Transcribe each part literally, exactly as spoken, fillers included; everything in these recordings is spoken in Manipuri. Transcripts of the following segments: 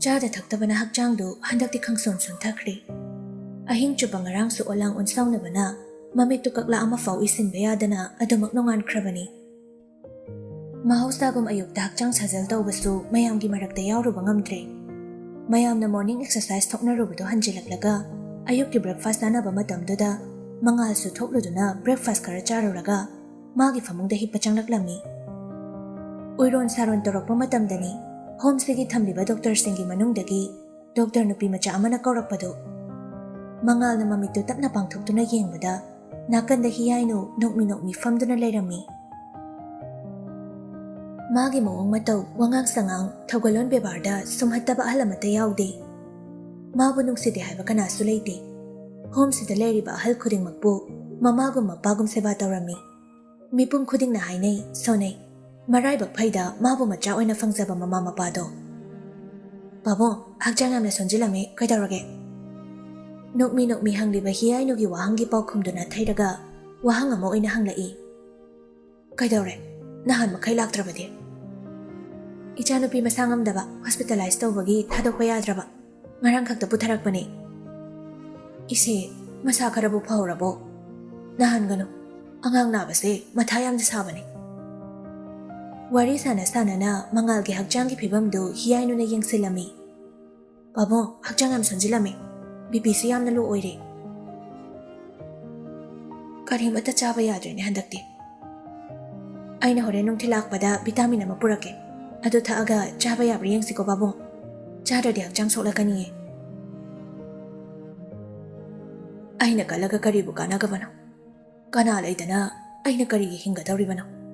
ꯆꯥꯗ ꯊꯛꯇꯕꯅ ꯍꯛꯆꯥꯡꯗꯨ ꯍꯟꯗꯛꯇꯤ ꯈꯪꯁꯣꯟ ꯁꯣꯟꯊꯈ꯭ꯔꯦ꯫ ꯑꯍꯤꯡ ꯆꯨꯞꯄ ꯉꯔꯥꯡꯁꯨ ꯑꯣꯂꯥꯡ ꯑꯣꯟꯁꯥꯎꯅꯕꯅ ꯃꯃꯤꯠꯇꯨ ꯀꯛꯂꯥ ꯑꯃꯐꯥꯎ ꯏꯁꯤꯟꯕ ꯌꯥꯗꯅ ꯑꯗꯨꯃꯛ ꯅꯣꯡꯉꯥꯟꯈ꯭ꯔꯕꯅꯤ꯫ ꯃꯍꯧꯁꯥꯒꯨꯝ ꯑꯌꯨꯛꯇ ꯍꯛꯆꯥꯡ ꯁꯥꯖꯦꯜ ꯇꯧꯕꯁꯨ ꯃꯌꯥꯝꯒꯤ ꯃꯔꯛꯇ ꯌꯥꯎꯔꯨꯕ ꯉꯝꯗ꯭ꯔꯦ꯫ ꯃꯌꯥꯝꯅ morning exercise ꯊꯣꯛꯅꯔꯨꯕꯗꯨ ꯍꯟꯖꯤꯜꯂꯛꯂꯒ ꯑꯌꯨꯛꯀꯤ breakfast ꯆꯥꯅꯕ ꯃꯇꯝꯗꯨꯗ ꯃꯉꯥꯜꯁꯨ ꯊꯣꯛꯂꯨꯗꯨꯅ breakfast ꯈꯔ ꯆꯥꯔꯨꯔꯒ ꯃꯥꯒꯤ ꯐꯃꯨꯡꯗ ꯍꯤꯞꯄ ꯆꯪꯂꯛꯂꯝꯃꯤ꯫ ꯎꯏꯔꯣꯟ ꯁꯥꯔꯣꯟ ꯇꯧꯔꯛꯄ ꯃꯇꯝꯗꯅꯤ ꯍꯣꯝꯁꯤꯒꯤ ꯊꯝꯂꯤꯕ ꯗꯣꯛꯇꯔꯁꯤꯡꯒꯤ ꯃꯅꯨꯡꯗꯒꯤ ꯗꯣꯛꯇꯔ ꯅꯨꯄꯤ ꯃꯆꯥ ꯑꯃꯅ ꯀꯧꯔꯛꯄꯗꯨ꯫ ꯃꯉꯥꯜꯅ ꯃꯃꯤꯠꯇꯨ ꯇꯞꯅ ꯄꯥꯡꯊꯣꯛꯇꯨꯅ ꯌꯦꯡꯕꯗ ꯅꯥꯀꯟꯗ ꯍꯤꯌꯥꯏꯅꯨ ꯅꯣꯛꯃꯤ ꯅꯣꯛꯃꯤ ꯐꯝꯗꯨꯅ ꯂꯩꯔꯝꯃꯤ꯫ ꯃꯥꯒꯤ ꯃꯑꯣꯡ ꯃꯇꯧ, ꯋꯥꯉꯥꯡ ꯁꯉꯥꯡ, ꯊꯧꯒꯜꯂꯣꯟ ꯕꯦꯕꯥꯔꯗ ꯁꯨꯝꯍꯠꯇꯕ ꯑꯍꯜ ꯑꯃꯠꯇ ꯌꯥꯎꯗꯦ꯫ ꯃꯥꯕꯨ ꯅꯨꯡꯁꯤꯗꯦ ꯍꯥꯏꯕ ꯀꯅꯥꯁꯨ ꯂꯩꯇꯦ꯫ ꯍꯣꯝꯁꯤꯗ ꯂꯩꯔꯤꯕ ꯑꯍꯜ ꯈꯨꯗꯤꯡꯃꯛꯄꯨ ꯃꯃꯥꯒꯨꯝ ꯃꯄꯥꯒꯨꯝ ꯁꯦꯕꯥ ꯇꯧꯔꯝꯃꯤ꯫ ꯃꯤꯄꯨꯝ ꯈꯨꯗꯤꯡꯅ ꯍꯥꯏꯅꯩ, ꯁꯣꯟꯅꯩ꯫ ꯃꯔꯥꯏꯕꯛ ꯐꯩꯗ ꯃꯥꯕꯨ ꯃꯆꯥ ꯑꯣꯏꯅ ꯐꯪꯖꯕ ꯃꯃꯥ ꯃꯄꯥꯗꯣ꯫ "ꯄꯥꯕꯨꯡ, ꯍꯛꯆꯥꯡ ꯌꯥꯝꯅ ꯁꯣꯟꯖꯤꯜꯂꯝꯃꯤ, ꯀꯩꯗꯧꯔꯒꯦ?" ꯅꯣꯛꯃꯤ ꯅꯣꯛꯃꯤ ꯍꯪꯂꯤꯕ ꯍꯤꯌꯥꯏꯅꯨꯒꯤ ꯋꯥꯍꯪꯒꯤ ꯄꯥꯎꯈꯨꯝꯗꯨ ꯅꯥꯊꯩꯔꯒ ꯋꯥꯍꯪ ꯑꯃ ꯑꯣꯏꯅ ꯍꯪꯂꯛꯏ꯫ "ꯀꯩꯗꯧꯔꯦ? ꯅꯍꯥꯟ ꯃꯈꯩ ꯂꯥꯛꯇ꯭ꯔꯕꯗꯤ?" "ꯏꯆꯥꯅꯨꯄꯤ ꯃꯁꯥ ꯉꯝꯗꯕ, hospitalize ꯇꯧꯕꯒꯤ ꯊꯥꯗꯣꯛꯄ ꯌꯥꯗ꯭ꯔꯕ꯫ ꯉꯔꯥꯡ ꯈꯛꯇ ꯄꯨꯊꯔꯛꯄꯅꯦ꯫" "ꯏꯆꯦ, ꯃꯁꯥ ꯈꯔꯕꯨ ꯐꯍꯧꯔꯕꯣ?" "ꯅꯍꯥꯟꯒꯅꯨ꯫ ꯑꯉꯥꯡ ꯅꯥꯕꯁꯦ ꯃꯊꯥ ꯌꯥꯝꯅ ꯁꯥꯕꯅꯦ꯫" ꯋꯥꯔꯤ ꯁꯥꯟꯅ ꯁꯥꯟꯅꯅ ꯃꯉꯥꯜꯒꯤ ꯍꯛꯆꯥꯡꯒꯤ ꯐꯤꯕꯝꯗꯨ ꯍꯤꯌꯥꯏꯅꯨꯅ ꯌꯦꯡꯁꯤꯜꯂꯝꯃꯤ꯫ "ꯄꯥꯕꯨꯡ, ꯍꯛꯆꯥꯡ ꯌꯥꯝ ꯁꯣꯟꯖꯤꯜꯂꯝꯃꯤ꯫ BP ꯁꯨ ꯌꯥꯝꯅ low ꯑꯣꯏꯔꯦ꯫ ꯀꯔꯤꯃꯠꯇ ꯆꯥꯕ ꯌꯥꯗ꯭ꯔꯦꯅꯦ ꯍꯟꯗꯛꯇꯤ꯫ ꯑꯩꯅ ꯍꯣꯔꯦꯟ ꯅꯨꯡꯊꯤꯜ ꯂꯥꯛꯄꯗ vitamin ꯑꯃ ꯄꯨꯔꯛꯀꯦ꯫ ꯑꯗꯨ ꯊꯛꯑꯒ ꯆꯥꯕ ꯌꯥꯕ꯭ꯔꯥ ꯌꯦꯡꯁꯤꯀꯣ ꯄꯥꯕꯨꯡ꯫ ꯆꯥꯗ꯭ꯔꯗꯤ ꯍꯛꯆꯥꯡ ꯁꯣꯛꯂꯛꯀꯅꯤꯌꯦ꯫" "ꯑꯩꯅ ꯀꯜꯂꯒ ꯀꯔꯤꯕꯨ ꯀꯥꯟꯅꯒꯕꯅꯣ? ꯀꯅꯥ ꯂꯩꯗꯅ ꯑꯩꯅ ꯀꯔꯤꯒꯤ ꯍꯤꯡꯒꯗꯧꯔꯤꯕꯅꯣ?"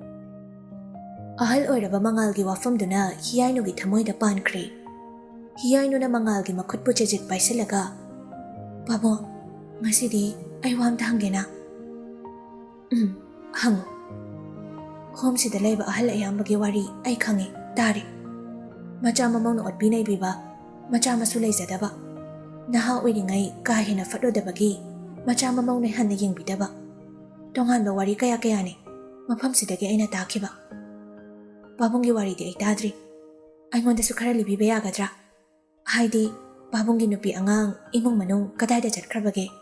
ꯑꯍꯜ ꯑꯣꯏꯔꯕ ꯃꯉꯥꯜꯒꯤ ꯋꯥꯐꯝꯗꯨꯅ ꯍꯤꯌꯥꯏꯅꯨꯒꯤ ꯊꯃꯣꯏꯗ ꯄꯥꯟꯈ꯭ꯔꯦ꯫ ꯍꯤꯌꯥꯏꯅꯨꯅ ꯃꯉꯥꯜꯒꯤ ꯃꯈꯨꯠꯄꯨ ꯆꯦꯖꯤꯠ ꯄꯥꯏꯁꯤꯜꯂꯒ, "ꯄꯥꯕꯨꯡ, ꯉꯁꯤꯗꯤ ꯑꯩ ꯋꯥ ꯑꯝꯇ ꯍꯪꯒꯦꯅ?" "ꯎꯝ, ꯍꯪꯉꯨ꯫" "ꯍꯣꯝꯁꯤꯗ ꯂꯩꯕ ꯑꯍꯜ ꯑꯌꯥꯝꯕꯒꯤ ꯋꯥꯔꯤ ꯑꯩ ꯈꯪꯉꯤ, ꯇꯥꯔꯤ꯫ ꯃꯆꯥ ꯃꯃꯧꯅ ꯑꯣꯠꯄꯤ ꯅꯩꯕꯤꯕ, ꯃꯆꯥ ꯃꯁꯨ ꯂꯩꯖꯗꯕ, ꯅꯍꯥ ꯑꯣꯏꯔꯤꯉꯩ ꯀꯥ ꯍꯦꯟꯅ ꯐꯠꯂꯨꯗꯕꯒꯤ ꯃꯆꯥ ꯃꯃꯧꯅ ꯍꯟꯅ ꯌꯦꯡꯕꯤꯗꯕ, ꯇꯣꯉꯥꯟꯕ ꯋꯥꯔꯤ ꯀꯌꯥ ꯀꯌꯥꯅꯤ ꯃꯐꯝꯁꯤꯗꯒꯤ ꯑꯩꯅ ꯇꯥꯈꯤꯕ꯫ ꯄꯥꯕꯨꯡꯒꯤ ꯋꯥꯔꯤꯗꯤ ꯑꯩ ꯇꯥꯗ꯭ꯔꯤ꯫ ꯑꯩꯉꯣꯟꯗꯁꯨ ꯈꯔ ꯂꯤꯕꯤꯕ ꯌꯥꯒꯗ꯭ꯔꯥ?" ꯍꯥꯏꯗꯤ, ꯄꯥꯕꯨꯡꯒꯤ ꯅꯨꯄꯤ ꯑꯉꯥꯡ, ꯏꯃꯨꯡ ꯃꯅꯨꯡ ꯀꯗꯥꯏꯗ ꯆꯠꯈ꯭ꯔꯕꯒꯦ?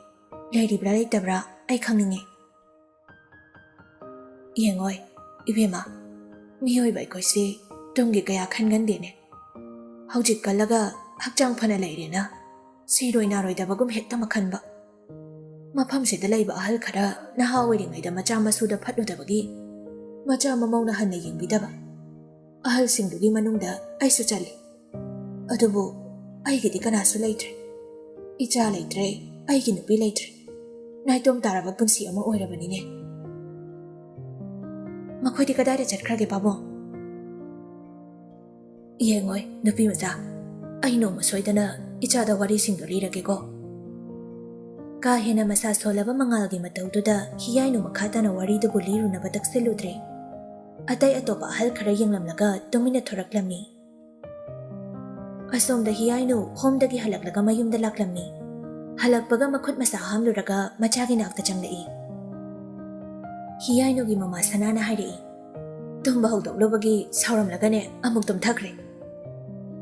ꯂꯩꯔꯤꯕ꯭ꯔꯥ ꯂꯩꯇꯕ꯭ꯔꯥ ꯑꯩ ꯈꯪꯅꯤꯡꯉꯦ꯫ ꯌꯦꯡꯉꯣꯏ, ꯏꯕꯦꯝꯃ, ꯃꯤꯑꯣꯏꯕ ꯑꯩꯈꯣꯏꯁꯤ ꯇꯨꯡꯒꯤ ꯀꯌꯥ ꯈꯟꯒꯟꯗꯦꯅꯦ꯫ ꯍꯧꯖꯤꯛ ꯀꯜꯂꯒ ꯍꯛꯆꯥꯡ ꯐꯅ ꯂꯩꯔꯦꯅ ꯁꯤꯔꯣꯏ ꯅꯥꯔꯣꯏꯗꯕꯒꯨꯝ ꯍꯦꯛꯇ ꯃꯈꯟꯕ꯫ ꯃꯐꯝꯁꯤꯗ ꯂꯩꯕ ꯑꯍꯜ ꯈꯔ ꯅꯍꯥ ꯑꯣꯏꯔꯤꯉꯩꯗ ꯃꯆꯥ ꯃꯁꯨꯗ ꯐꯠꯂꯨꯗꯕꯒꯤ ꯃꯆꯥ ꯃꯃꯧꯅ ꯍꯟꯅ ꯌꯦꯡꯕꯤꯗꯕ ꯑꯍꯜꯁꯤꯡꯗꯨꯒꯤ ꯃꯅꯨꯡꯗ ꯑꯩꯁꯨ ꯆꯜꯂꯤ꯫ ꯑꯗꯨꯕꯨ ꯑꯩꯒꯤꯗꯤ ꯀꯅꯥꯁꯨ ꯂꯩꯇ꯭ꯔꯦ꯫ ꯏꯆꯥ ꯂꯩꯇ꯭ꯔꯦ, ꯑꯩꯒꯤ ꯅꯨꯄꯤ ꯂꯩꯇ꯭ꯔꯦ꯫ ꯅꯥꯏꯇꯣꯝ ꯇꯥꯔꯕ ꯄꯨꯟꯁꯤ ꯑꯃ ꯑꯣꯏꯔꯕꯅꯤꯅꯦ꯫ ꯃꯈꯣꯏꯗꯤ ꯀꯗꯥꯏꯗ ꯆꯠꯈ꯭ꯔꯒꯦ, ꯄꯥꯕꯨꯡ? ꯌꯦꯡꯉꯣꯏ, ꯅꯨꯄꯤ ꯃꯆꯥ, ꯑꯩ ꯅꯣꯡꯃ ꯁꯣꯏꯗꯅ ꯏꯆꯥꯗ ꯋꯥꯔꯤꯁꯤꯡꯗꯣ ꯂꯤꯔꯒꯦꯀꯣ꯫ ꯀꯥ ꯍꯦꯟꯅ ꯃꯁꯥ ꯁꯣꯜꯂꯕ ꯃꯉꯥꯜꯒꯤ ꯃꯇꯧꯗꯨꯗ ꯍꯤꯌꯥꯏꯅꯨ ꯃꯈꯥ ꯇꯥꯅ ꯋꯥꯔꯤꯗꯨꯕꯨ ꯂꯤꯔꯨꯅꯕ ꯇꯛꯁꯤꯜꯂꯨꯗ꯭ꯔꯦ꯫ ꯑꯇꯩ ꯑꯇꯣꯞꯄ ꯑꯍꯜ ꯈꯔ ꯌꯦꯡꯂꯝꯂꯒ ꯇꯨꯃꯤꯟꯅ ꯊꯣꯔꯛꯂꯝꯃꯤ꯫ ꯑꯁꯣꯝꯗ ꯍꯤꯌꯥꯏꯅꯨ ꯍꯣꯝꯗꯒꯤ ꯍꯜꯂꯛꯂꯒ ꯃꯌꯨꯝꯗ ꯂꯥꯛꯂꯝꯃꯤ꯫ ꯍꯜꯂꯛꯄꯒ ꯃꯈꯨꯠ ꯃꯁꯥ ꯍꯥꯝꯂꯨꯔꯒ ꯃꯆꯥꯒꯤ ꯅꯥꯛꯇ ꯆꯪꯂꯛꯏ꯫ ꯍꯤꯌꯥꯏꯅꯨꯒꯤ ꯃꯃꯥ ꯁꯅꯥꯅ ꯍꯥꯏꯔꯛꯏ, "ꯇꯨꯝꯕ ꯍꯧꯗꯣꯛꯂꯨꯕꯒꯤ ꯁꯥꯎꯔꯝꯂꯒꯅꯦ ꯑꯃꯨꯛ ꯇꯨꯝꯊꯈ꯭ꯔꯦ꯫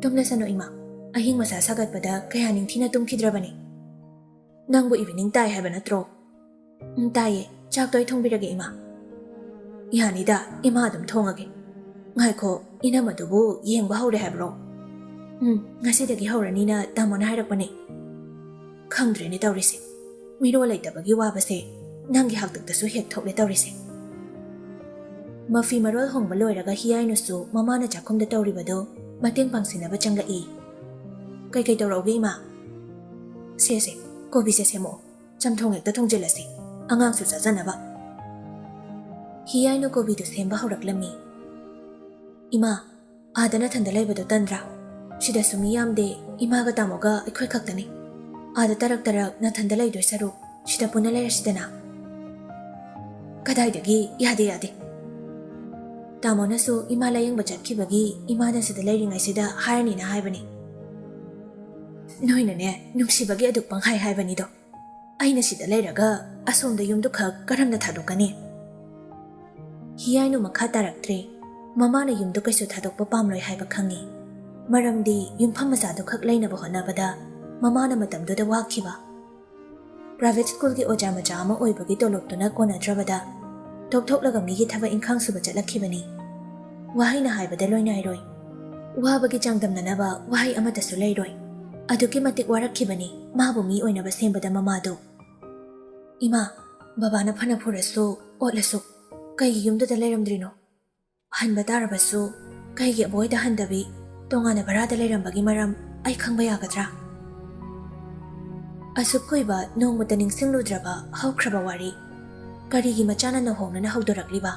ꯇꯨꯝꯂꯁꯅꯨ ꯏꯃꯥ, ꯑꯍꯤꯡ ꯃꯁꯥ ꯁꯥꯒꯠꯄꯗ ꯀꯌꯥ ꯅꯤꯡꯊꯤꯅ ꯇꯨꯝꯈꯤꯗ꯭ꯔꯕꯅꯤ꯫ ꯅꯪꯕꯨ evening ꯇꯥꯏ ꯍꯥꯏꯕ ꯅꯠꯇ꯭ꯔꯣ?" "ꯎꯝ, ꯇꯥꯏꯌꯦ꯫ ꯆꯥꯛꯇꯣ ꯑꯩ ꯊꯣꯡꯕꯤꯔꯒꯦ, ꯏꯃꯥ?" "ꯌꯥꯅꯤꯗ, ꯏꯃꯥ ꯑꯗꯨꯝ ꯊꯣꯡꯉꯒꯦ꯫ ꯉꯥꯏꯈꯣ, ꯏꯅꯝꯃꯗꯨꯕꯨ ꯌꯦꯡꯕ ꯍꯧꯔꯦ ꯍꯥꯏꯕ꯭ꯔꯣ?" "ꯎꯝ, ꯉꯁꯤꯗꯒꯤ ꯍꯧꯔꯅꯤꯅ ꯇꯥꯃꯣꯅ ꯍꯥꯏꯔꯛꯄꯅꯦ꯫ ꯈꯪꯗ꯭ꯔꯦꯅꯦ ꯇꯧꯔꯤꯁꯦ꯫ ꯃꯤꯔꯣꯜ ꯂꯩꯇꯕꯒꯤ ꯋꯥꯕꯁꯦ ꯅꯪꯒꯤ ꯍꯥꯛꯇꯛꯇꯁꯨ ꯍꯦꯛ ꯊꯣꯛꯂꯦ ꯇꯧꯔꯤꯁꯦ꯫" ꯃꯐꯤ ꯃꯔꯣꯜ ꯍꯣꯡꯕ ꯂꯣꯏꯔꯒ ꯍꯤꯌꯥꯏꯅꯨꯁꯨ ꯃꯃꯥꯅ ꯆꯥꯛꯈꯨꯝꯗ ꯇꯧꯔꯤꯕꯗꯨ ꯃꯇꯦꯡ ꯄꯥꯡꯁꯤꯟꯅꯕ ꯆꯪꯂꯛꯏ꯫ "ꯀꯩꯀꯩ ꯇꯧꯔꯛꯎꯒꯦ, ꯏꯃꯥ?" "ꯁꯦ, ꯁꯦ, ꯀꯣꯕꯤꯁꯦ ꯁꯦꯝꯃꯛꯑꯣ꯫ ꯆꯝꯊꯣꯡ ꯍꯦꯛꯇ ꯊꯣꯡꯖꯤꯜꯂꯁꯤ, ꯑꯉꯥꯡꯁꯨ ꯆꯥꯖꯅꯕ꯫" ꯍꯤꯌꯥꯏꯅꯨ ꯀꯣꯕꯤꯗꯨ ꯁꯦꯝꯕ ꯍꯧꯔꯛꯂꯝꯃꯤ꯫ "ꯏꯃꯥ, ꯑꯥꯗ ꯅꯊꯟꯗ ꯂꯩꯕꯗꯣ ꯇꯟꯗ꯭ꯔꯥ? ꯁꯤꯗꯁꯨ ꯃꯤ ꯌꯥꯝꯗꯦ, ꯏꯃꯥꯒ ꯇꯥꯃꯣꯒ ꯑꯩꯈꯣꯏ ꯈꯛꯇꯅꯤ꯫ ꯑꯥꯗ ꯇꯔꯛ ꯇꯔꯛ ꯅꯊꯟꯗ ꯂꯩꯗꯣꯏ ꯁꯔꯨꯛ ꯁꯤꯗ ꯄꯨꯟꯅ ꯂꯩꯔꯁꯤꯗꯅ꯫" "ꯀꯗꯥꯏꯗꯒꯤ? ꯌꯥꯗꯦ, ꯌꯥꯗꯦ꯫ ꯇꯥꯃꯣꯅꯁꯨ ꯏꯃꯥ ꯂꯥꯌꯦꯡꯕ ꯆꯠꯈꯤꯕꯒꯤ ꯏꯃꯥꯅ ꯁꯤꯗ ꯂꯩꯔꯤꯉꯩꯁꯤꯗ ꯍꯥꯏꯔꯅꯤꯅ ꯍꯥꯏꯕꯅꯤ꯫" "ꯅꯣꯏꯅꯅꯦ ꯅꯨꯡꯁꯤꯕꯒꯤ ꯑꯗꯨꯛ ꯄꯪꯍꯥꯏ ꯍꯥꯏꯕꯅꯤꯗꯣ꯫ ꯑꯩꯅ ꯁꯤꯗ ꯂꯩꯔꯒ ꯑꯁꯣꯝꯗ ꯌꯨꯝꯗꯨ ꯈꯛ ꯀꯔꯝꯅ ꯊꯥꯗꯣꯛꯀꯅꯤ?" ꯍꯤꯌꯥꯏꯅꯨ ꯃꯈꯥ ꯇꯥꯔꯛꯇ꯭ꯔꯦ꯫ ꯃꯃꯥꯅ ꯌꯨꯝꯗꯨ ꯀꯩꯁꯨ ꯊꯥꯗꯣꯛꯄ ꯄꯥꯝꯂꯣꯏ ꯍꯥꯏꯕ ꯈꯪꯉꯤ꯫ ꯃꯔꯝꯗꯤ ꯌꯨꯝꯐꯝ ꯃꯆꯥꯗꯨꯈꯛ ꯂꯩꯅꯕ ꯍꯣꯠꯅꯕꯗ ꯃꯃꯥꯅ ꯃꯇꯝꯗꯨꯗ ꯋꯥꯈꯤꯕ꯫ ꯄ꯭ꯔꯥꯏꯚꯦꯠ ꯁ꯭ꯀꯨꯜꯒꯤ ꯑꯣꯖꯥ ꯃꯆꯥ ꯑꯃ ꯑꯣꯏꯕꯒꯤ ꯇꯣꯂꯣꯞꯇꯨꯅ ꯀꯣꯟꯅꯗ꯭ꯔꯕꯗ, ꯇꯣꯛꯊꯣꯛꯂꯒ ꯃꯤꯒꯤ ꯊꯕꯛ ꯏꯪꯈꯥꯡ ꯁꯨꯕ ꯆꯠꯂꯛꯈꯤꯕꯅꯤ꯫ ꯋꯥꯍꯩꯅ ꯍꯥꯏꯕꯗ ꯂꯣꯏ ꯅꯥꯏꯔꯣꯏ꯫ ꯋꯥꯕꯒꯤ ꯆꯥꯡꯗꯝꯅꯅꯕ ꯋꯥꯍꯩ ꯑꯃꯠꯇꯁꯨ ꯂꯩꯔꯣꯏ꯫ ꯑꯗꯨꯛꯀꯤ ꯃꯇꯤꯛ ꯋꯥꯔꯛꯈꯤꯕꯅꯤ ꯃꯥꯕꯨ ꯃꯤ ꯑꯣꯏꯅꯕ ꯁꯦꯝꯕꯗ ꯃꯃꯥꯗꯨ꯫ "ꯏꯃꯥ, ꯕꯕꯥꯅ ꯐꯅ ꯐꯨꯔꯁꯨ ꯑꯣꯠꯂꯁꯨ ꯀꯩꯒꯤ ꯌꯨꯝꯗꯨꯗ ꯂꯩꯔꯝꯗ꯭ꯔꯤꯅꯣ? ꯍꯟꯕ ꯇꯥꯔꯕꯁꯨ ꯀꯩꯒꯤ ꯑꯕꯣꯏꯗ ꯍꯟꯗꯕꯤ ꯇꯣꯉꯥꯟꯅ ꯚꯔꯥꯗ ꯂꯩꯔꯝꯕꯒꯤ ꯃꯔꯝ ꯑꯩ ꯈꯪꯕ ꯌꯥꯒꯗ꯭ꯔꯥ?" ꯑꯁꯨꯛ ꯀꯨꯏꯕ ꯅꯣꯡꯃꯇ ꯅꯤꯡꯁꯤꯡꯂꯨꯗ꯭ꯔꯕ ꯍꯧꯈ꯭ꯔꯕ ꯋꯥꯔꯤ꯫ ꯀꯔꯤꯒꯤ ꯃꯆꯥꯅ ꯅꯧꯍꯧꯅꯅ ꯍꯧꯗꯣꯔꯛꯂꯤꯕ?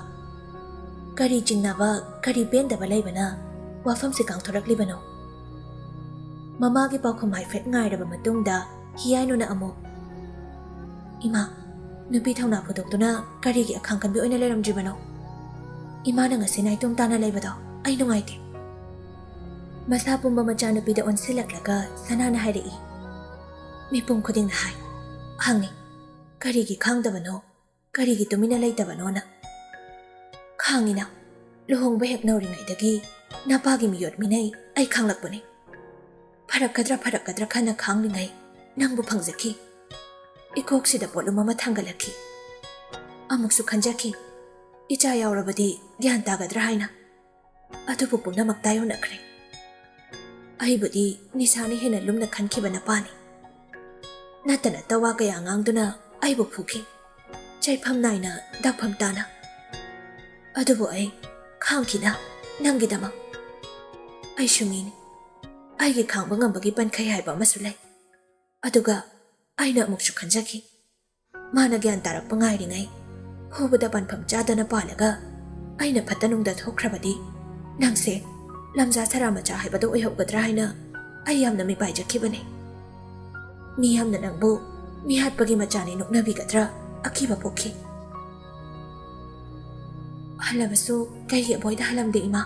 ꯀꯔꯤ ꯆꯤꯡꯅꯕ, ꯀꯔꯤ ꯄꯦꯟꯗꯕ ꯂꯩꯕꯅ ꯋꯥꯐꯝꯁꯤ ꯀꯥꯡꯊꯣꯔꯛꯂꯤꯕꯅꯣ? ꯃꯃꯥꯒꯤ ꯄꯥꯎꯈꯨꯝ ꯍꯥꯏꯐꯦꯠ ꯉꯥꯏꯔꯕ ꯃꯇꯨꯡꯗ ꯍꯤꯌꯥꯏꯅꯨꯅ ꯑꯃꯨꯛ, "ꯏꯃꯥ, ꯅꯨꯄꯤ ꯊꯧꯅꯥ ꯐꯨꯗꯣꯛꯇꯨꯅ ꯀꯔꯤꯒꯤ ꯑꯈꯥꯡ ꯀꯟꯕꯤ ꯑꯣꯏꯅ ꯂꯩꯔꯝꯗ꯭ꯔꯤꯕꯅꯣ? ꯏꯃꯥꯅ ꯉꯁꯤ ꯅꯥꯏꯇꯣꯝ ꯇꯥꯅ ꯂꯩꯕꯗꯣ ꯑꯩ ꯅꯨꯡꯉꯥꯏꯇꯦ꯫" ꯃꯁꯥ ꯄꯨꯝꯕ ꯃꯆꯥꯅꯨꯄꯤꯗ ꯑꯣꯟꯁꯤꯜꯂꯛꯂꯒ ꯁꯅꯥꯅ ꯍꯥꯏꯔꯛꯏ꯫ ꯃꯤꯄꯨꯝ ꯈꯨꯗꯤꯡꯅ ꯍꯥꯏ, ꯍꯪꯉꯤ, "ꯀꯔꯤꯒꯤ ꯈꯥꯡꯗꯕꯅꯣ? ꯀꯔꯤꯒꯤ ꯇꯨꯃꯤꯟꯅ ꯂꯩꯇꯕꯅꯣꯅ?" "ꯈꯥꯡꯉꯤꯅ, ꯂꯨꯍꯣꯡꯕ ꯍꯦꯛ ꯅꯧꯔꯤꯉꯩꯗꯒꯤ ꯅꯄꯥꯒꯤ ꯃꯤꯑꯣꯠ ꯃꯤꯅꯩ ꯑꯩ ꯈꯥꯡꯂꯛꯄꯅꯤ꯫ ꯐꯔꯛꯀꯗ꯭ꯔꯥ ꯐꯔꯛꯀꯗ꯭ꯔꯥ ꯈꯟꯅ ꯈꯥꯡꯂꯤꯉꯩ ꯅꯪꯕꯨ ꯐꯪꯖꯈꯤ꯫ ꯏꯀꯣꯛꯁꯤꯗ ꯄꯣꯠꯂꯨꯝ ꯑꯃ ꯊꯥꯡꯒꯠꯂꯛꯈꯤ꯫ ꯑꯃꯨꯛꯁꯨ ꯈꯟꯖꯈꯤ, ꯏꯆꯥ ꯌꯥꯎꯔꯕꯗꯤ ꯒ꯭ꯌꯥꯟ ꯇꯥꯒꯗ꯭ꯔꯥ ꯍꯥꯏꯅ꯫ ꯑꯗꯨꯕꯨ ꯄꯨꯝꯅꯃꯛ ꯇꯥꯏꯌꯣꯟꯅꯈ꯭ꯔꯦ꯫ ꯑꯩꯕꯨꯗꯤ ꯅꯤꯁꯥꯅ ꯍꯦꯟꯅ ꯂꯨꯝꯅ ꯈꯟꯈꯤꯕ ꯅꯄꯥꯅꯤ꯫ ꯅꯠꯇ ꯅꯠꯇ ꯋꯥ ꯀꯌꯥ ꯉꯥꯡꯗꯨꯅ ꯑꯩꯕꯨ ꯐꯨꯈꯤ, ꯆꯩꯐꯝ ꯅꯥꯏꯅ ꯗꯥꯛꯐꯝ ꯇꯥꯅ꯫ ꯑꯗꯨꯕꯨ ꯑꯩ ꯈꯥꯡꯈꯤꯅ ꯅꯪꯒꯤꯗꯃꯛ꯫ ꯑꯩꯁꯨ ꯃꯤꯅꯤ, ꯑꯩꯒꯤ ꯈꯥꯡꯕ ꯉꯝꯕꯒꯤ ꯄꯟꯈꯩ ꯍꯥꯏꯕ ꯑꯃꯁꯨ ꯂꯩ꯫ ꯑꯗꯨꯒ ꯑꯩꯅ ꯑꯃꯨꯛꯁꯨ ꯈꯟꯖꯈꯤ, ꯃꯥꯅ ꯒ꯭ꯌꯥꯟ ꯇꯥꯔꯛꯄ ꯉꯥꯏꯔꯤꯉꯩ ꯍꯧꯕꯗ ꯄꯥꯟꯐꯝ ꯆꯥꯗꯅ ꯄꯥꯜꯂꯒ ꯑꯩꯅ ꯐꯠꯇ ꯅꯨꯡꯗ ꯊꯣꯛꯈ꯭ꯔꯕꯗꯤ ꯅꯪꯁꯦ ꯂꯝꯖꯥ ꯁꯔꯥ ꯃꯆꯥ ꯍꯥꯏꯕꯗꯣ ꯑꯣꯏꯍꯧꯒꯗ꯭ꯔꯥ ꯍꯥꯏꯅ ꯑꯩ ꯌꯥꯝꯅ ꯃꯤꯄꯥꯏꯖꯈꯤꯕꯅꯤ꯫ ꯃꯤꯌꯥꯝꯅ ꯅꯪꯕꯨ ꯃꯤꯍꯥꯠꯄꯒꯤ ꯃꯆꯥꯅꯤ ꯅꯣꯛꯅꯕꯤꯒꯗ꯭ꯔꯥ ꯑꯀꯤꯕ ꯄꯣꯛꯈꯤ꯫ ꯍꯜꯂꯕꯁꯨ ꯀꯩꯒꯤ ꯑꯕꯣꯏꯗ ꯍꯜꯂꯝꯗꯦ, ꯏꯃꯥ?"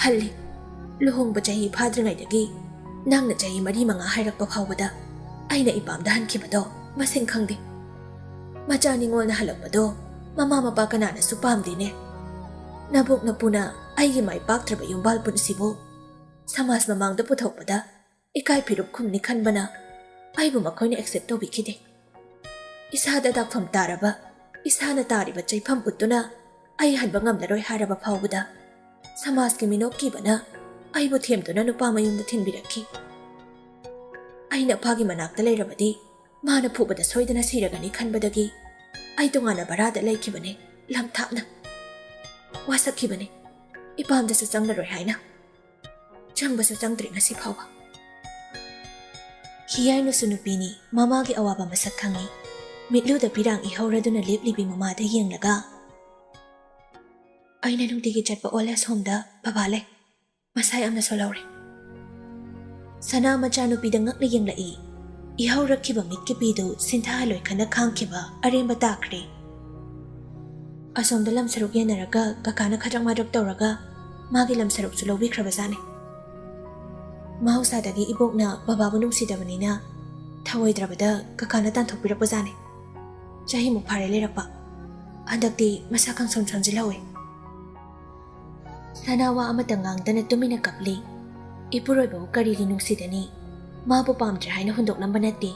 "ꯍꯜꯂꯤ꯫ ꯂꯨꯍꯣꯡꯕ ꯆꯍꯤ ꯐꯥꯗ꯭ꯔꯤꯉꯩꯗꯒꯤ ꯅꯪꯅ ꯆꯍꯤ ꯃꯔꯤ ꯃꯉꯥ ꯍꯥꯏꯔꯛꯄ ꯐꯥꯎꯕꯗ ꯑꯩꯅ ꯏꯄꯥꯝꯗ ꯍꯟꯈꯤꯕꯗꯣ ꯃꯁꯤꯡ ꯈꯪꯗꯦ꯫ ꯃꯆꯥ ꯅꯤꯉꯣꯜꯅ ꯍꯜꯂꯛꯄꯗꯣ ꯃꯃꯥ ꯃꯄꯥ ꯀꯅꯥꯅꯁꯨ ꯄꯥꯝꯗꯦꯅꯦ꯫ ꯅꯕꯣꯛ ꯅꯄꯨꯅ ꯑꯩꯒꯤ ꯃꯥꯏ ꯄꯥꯛꯇ꯭ꯔꯕ ꯌꯨꯝꯕꯥꯜ ꯄꯨꯟꯁꯤꯕꯨ ꯁꯃꯥꯖ ꯃꯃꯥꯡꯗ ꯄꯨꯊꯣꯛꯄꯗ ꯏꯀꯥꯏ ꯐꯤꯔꯨꯞ ꯈꯨꯝꯅꯤ ꯈꯟꯕꯅ ꯑꯩꯕꯨ ꯃꯈꯣꯏꯅ accept ꯇꯧꯕꯤꯈꯤꯗꯦ꯫ ꯏꯁꯥꯗ ꯗꯥꯛꯐꯝ ꯇꯥꯔꯕ, ꯏꯁꯥꯅ ꯇꯥꯔꯤꯕ ꯆꯩꯐꯝ ꯎꯠꯇꯨꯅ ꯑꯩ ꯍꯟꯕ ꯉꯝꯂꯔꯣꯏ ꯍꯥꯏꯔꯕ ꯐꯥꯎꯕꯗ ꯁꯃꯥꯖꯀꯤ ꯃꯤꯅꯣꯛ ꯀꯤꯕꯅ ꯑꯩꯕꯨ ꯊꯦꯝꯗꯨꯅ ꯅꯨꯄꯥ ꯃꯌꯨꯝꯗ ꯊꯤꯟꯕꯤꯔꯛꯈꯤ꯫ ꯑꯩꯅ ꯐꯥꯒꯤ ꯃꯅꯥꯛꯇ ꯂꯩꯔꯕꯗꯤ ꯃꯥꯅ ꯐꯨꯕꯗ ꯁꯣꯏꯗꯅ ꯁꯤꯔꯒꯅꯤ ꯈꯟꯕꯗꯒꯤ ꯑꯩ ꯇꯣꯉꯥꯟꯅ ꯚꯔꯥꯗ ꯂꯩꯈꯤꯕꯅꯦ, ꯂꯝ ꯊꯥꯞꯅ꯫ ꯋꯥꯁꯛꯈꯤꯕꯅꯦ, ꯏꯄꯥꯝꯗꯁꯨ ꯆꯪꯂꯔꯣꯏ ꯍꯥꯏꯅ꯫ ꯆꯪꯕꯁꯨ ꯆꯪꯗ꯭ꯔꯤ ꯉꯁꯤ ꯐꯥꯎꯕ꯫ ꯍꯤꯌꯥꯏꯅꯁꯨ ꯅꯨꯄꯤꯅꯤ, ꯃꯃꯥꯒꯤ ꯑꯋꯥꯕ ꯃꯁꯛ ꯈꯪꯉꯤ꯫ ꯃꯤꯠꯂꯨꯗ ꯄꯤꯔꯥꯡ ꯏꯍꯧꯔꯗꯨꯅ ꯂꯦꯞꯂꯤꯕꯤ ꯃꯃꯥꯗ ꯌꯦꯡꯂꯒ, "ꯑꯩꯅ ꯅꯨꯡꯇꯤꯒꯤ ꯆꯠꯄ old age homeꯗ ꯕꯕꯥ ꯂꯩ꯫ ꯃꯁꯥ ꯌꯥꯝꯅ ꯁꯣꯜꯍꯧꯔꯦ꯫" ꯁꯅꯥ ꯃꯆꯥꯅꯨꯄꯤꯗ ꯉꯛꯅ ꯌꯦꯡꯂꯛꯏ꯫ ꯏꯍꯧꯔꯛꯈꯤꯕ ꯃꯤꯠꯀꯤ ꯄꯤꯗꯨ ꯁꯤꯟꯊꯥꯍꯜꯂꯣꯏ ꯈꯟꯅ ꯈꯥꯡꯈꯤꯕ ꯑꯔꯦꯝꯕ ꯇꯥꯈ꯭ꯔꯦ꯫ ꯑꯁꯣꯝꯗ ꯂꯝ ꯁꯔꯨꯛ ꯌꯦꯟꯅꯔꯒ ꯀꯀꯥꯅ ꯈꯗ꯭ꯔꯛ ꯃꯗ꯭ꯔꯛ ꯇꯧꯔꯒ ꯃꯥꯒꯤ ꯂꯝ ꯁꯔꯨꯛꯁꯨ ꯂꯧꯕꯤꯈ꯭ꯔꯕꯖꯥꯠꯅꯤ꯫ ꯃꯍꯧꯁꯥꯗꯒꯤ ꯏꯕꯣꯛꯅ ꯕꯕꯥꯕꯨ ꯅꯨꯡꯁꯤꯗꯕꯅꯤꯅ ꯊꯧꯑꯣꯏꯗ꯭ꯔꯕꯗ ꯀꯀꯥꯅ ꯇꯥꯟꯊꯣꯛꯄꯤꯔꯛꯄꯖꯥꯠꯅꯤ꯫ ꯆꯍꯤꯃꯨꯛ ꯐꯥꯔꯦ ꯂꯩꯔꯛꯄ꯫ ꯍꯟꯗꯛꯇꯤ ꯃꯁꯥ ꯈꯪꯁꯣꯟ ꯁꯣꯟꯖꯤꯜꯍꯧꯋꯦ꯫ ꯁꯅꯥ ꯋꯥ ꯑꯃꯇ ꯉꯥꯡꯗꯅ ꯇꯨꯃꯤꯟꯅ ꯀꯞꯂꯤ꯫ ꯏꯄꯨꯔꯣꯏꯕꯕꯨ ꯀꯔꯤꯒꯤ ꯅꯨꯡꯁꯤꯗꯅꯤ? ꯃꯥꯕꯨ ꯄꯥꯝꯗ꯭ꯔꯦ ꯍꯥꯏꯅ ꯍꯨꯟꯗꯣꯛꯂꯝꯕ ꯅꯠꯇꯦ꯫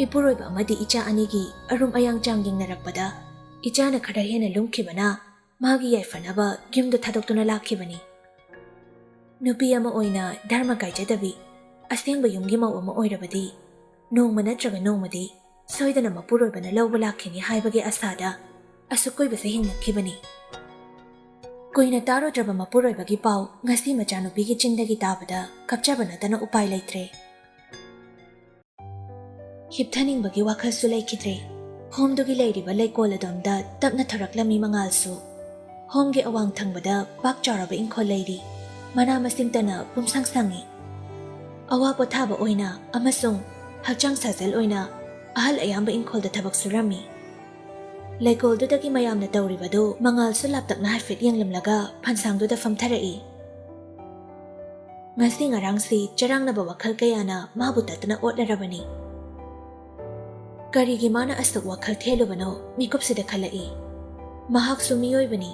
ꯏꯄꯨꯔꯣꯏꯕ ꯑꯃꯗꯤ ꯏꯆꯥ ꯑꯅꯤꯒꯤ ꯑꯔꯨꯝ ꯑꯌꯥꯡ ꯆꯥꯡ ꯌꯦꯡꯅꯔꯛꯄꯗ ꯏꯆꯥꯅ ꯈꯔ ꯍꯦꯟꯅ ꯂꯨꯝꯈꯤꯕꯅ ꯃꯥꯒꯤ ꯌꯥꯏꯐꯅꯕ ꯌꯨꯝꯗꯨ ꯊꯥꯗꯣꯛꯇꯨꯅ ꯂꯥꯛꯈꯤꯕꯅꯤ꯫ ꯅꯨꯄꯤ ꯑꯃ ꯑꯣꯏꯅ ꯙꯔꯃ ꯀꯥꯏꯖꯗꯕꯤ ꯑꯁꯦꯡꯕ ꯌꯨꯝꯒꯤ ꯃꯧ ꯑꯃ ꯑꯣꯏꯔꯕꯗꯤ ꯅꯣꯡꯃ ꯅꯠꯇ꯭ꯔꯒ ꯅꯣꯡꯃꯗꯤ ꯁꯣꯏꯗꯅ ꯃꯄꯨꯔꯣꯏꯕꯅ ꯂꯧꯕ ꯂꯥꯛꯈꯤꯅꯤ ꯍꯥꯏꯕꯒꯤ ꯑꯁꯥꯗ ꯑꯁꯨꯛ ꯀꯨꯏꯕꯁꯦ ꯍꯤꯡꯂꯛꯈꯤꯕꯅꯤ꯫ ꯀꯨꯏꯅ ꯇꯥꯔꯨꯗ꯭ꯔꯕ ꯃꯄꯨꯔꯣꯏꯕꯒꯤ ꯄꯥꯎ ꯉꯁꯤ ꯃꯆꯥꯅꯨꯄꯤꯒꯤ ꯆꯤꯟꯗꯒꯤ ꯇꯥꯕꯗ ꯀꯞꯆꯕ ꯅꯠꯇꯅ ꯎꯄꯥꯏ ꯂꯩꯇ꯭ꯔꯦ꯫ ꯍꯤꯞꯊꯅꯤꯡꯕꯒꯤ ꯋꯥꯈꯜꯁꯨ ꯂꯩꯈꯤꯗ꯭ꯔꯦ꯫ ꯍꯣꯝꯗꯨꯒꯤ ꯂꯩꯔꯤꯕ ꯂꯩꯀꯣꯜ ꯑꯗꯣꯝꯗ ꯇꯞꯅ ꯊꯣꯔꯛꯂꯝꯃꯤ ꯃꯉꯥꯜꯁꯨ꯫ ꯍꯣꯝꯒꯤ ꯑꯋꯥꯡ ꯊꯪꯕꯗ ꯄꯥꯛ ꯆꯥꯎꯔꯕ ꯏꯪꯈꯣꯜ ꯂꯩꯔꯤ꯫ ꯃꯅꯥ ꯃꯁꯤꯡꯇꯅ ꯄꯨꯝꯁꯪ ꯁꯪꯉꯤ꯫ ꯑꯋꯥ ꯄꯣꯊꯥꯕ ꯑꯣꯏꯅ ꯑꯃꯁꯨꯡ ꯍꯛꯆꯥꯡ ꯁꯥꯖꯦꯜ ꯑꯣꯏꯅ ꯑꯍꯜ ꯑꯌꯥꯝꯕ ꯏꯪꯈꯣꯜꯗ ꯊꯕꯛ ꯁꯨꯔꯝꯃꯤ꯫ ꯂꯩꯀꯣꯜꯗꯨꯗꯒꯤ ꯃꯌꯥꯝꯅ ꯇꯧꯔꯤꯕꯗꯨ ꯃꯉꯥꯜꯁꯨ ꯂꯥꯞꯇꯛꯅ ꯍꯥꯏꯐꯦꯠ ꯌꯦꯡꯂꯝꯂꯒ ꯐꯟꯁꯥꯡꯗꯨꯗ ꯐꯝꯊꯔꯛꯏ꯫ ꯉꯁꯤ ꯉꯔꯥꯡꯁꯤ ꯆꯔꯥꯡꯅꯕ ꯋꯥꯈꯜ ꯀꯌꯥꯅ ꯃꯥꯕꯨ ꯇꯠꯇꯅ ꯑꯣꯠꯂꯔꯕꯅꯤ꯫ ꯀꯔꯤꯒꯤ ꯃꯥꯅ ꯑꯁꯨꯛ ꯋꯥꯈꯜ ꯊꯦꯜꯂꯨꯕꯅꯣ ꯃꯤꯀꯨꯞꯁꯤꯗ ꯈꯜꯂꯛꯏ꯫ ꯃꯍꯥꯛꯁꯨ ꯃꯤꯑꯣꯏꯕꯅꯤ꯫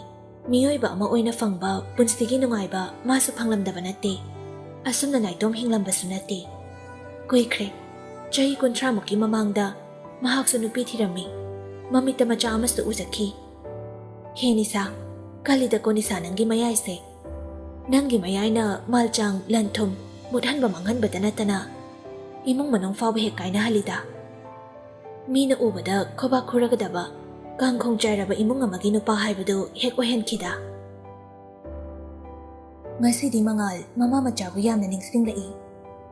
ꯃꯤꯑꯣꯏꯕ ꯑꯃ ꯑꯣꯏꯅ ꯐꯪꯕ ꯄꯨꯟꯁꯤꯒꯤ ꯅꯨꯡꯉꯥꯏꯕ ꯃꯥꯁꯨ ꯐꯪꯂꯝꯗꯕ ꯅꯠꯇꯦ꯫ ꯑꯁꯨꯝꯅ ꯅꯥꯏꯇꯣꯝ ꯍꯤꯡꯂꯝꯕꯁꯨ ꯅꯠꯇꯦ꯫ ꯀꯨꯏꯈ꯭ꯔꯦ꯫ ꯆꯍꯤ ꯀꯨꯟꯊ꯭ꯔꯥꯃꯨꯛꯀꯤ ꯃꯃꯥꯡꯗ ꯃꯍꯥꯛꯁꯨ ꯅꯨꯄꯤ ꯊꯤꯔꯝꯃꯤ꯫ ꯃꯃꯤꯠꯇ ꯃꯆꯥ ꯑꯃꯁꯨ ꯎꯖꯈꯤ꯫ ꯍꯦ ꯅꯤꯁꯥ, ꯀꯜꯂꯤꯗꯀꯣ ꯅꯤꯁꯥ ꯅꯪꯒꯤ ꯃꯌꯥꯏꯁꯦ꯫ ꯅꯪꯒꯤ ꯃꯌꯥꯏꯅ ꯃꯥꯜꯆꯥꯡ, ꯂꯟ ꯊꯨꯝ ꯃꯨꯠꯍꯟꯕ ꯃꯥꯡꯍꯟꯕꯇ ꯅꯠꯇꯅ ꯏꯃꯨꯡ ꯃꯅꯨꯡ ꯐꯥꯎꯕ ꯍꯦꯛ ꯀꯥꯏꯅꯍꯜꯂꯤꯗ꯫ ꯃꯤꯅ ꯎꯕꯗ ꯈꯣꯕꯥꯛ ꯈꯨꯔꯒꯗꯕ, ꯀꯥꯡꯈꯣꯡ ꯆꯥꯏꯔꯕ ꯏꯃꯨꯡ ꯑꯃꯒꯤ ꯅꯨꯄꯥ ꯍꯥꯏꯕꯗꯨ ꯍꯦꯛ ꯑꯣꯏꯍꯟꯈꯤꯗ꯫ ꯉꯁꯤꯗꯤ ꯃꯉꯥꯜ ꯃꯃꯥ ꯃꯆꯥꯕꯨ ꯌꯥꯝꯅ ꯅꯤꯡꯁꯤꯡꯂꯛꯏ꯫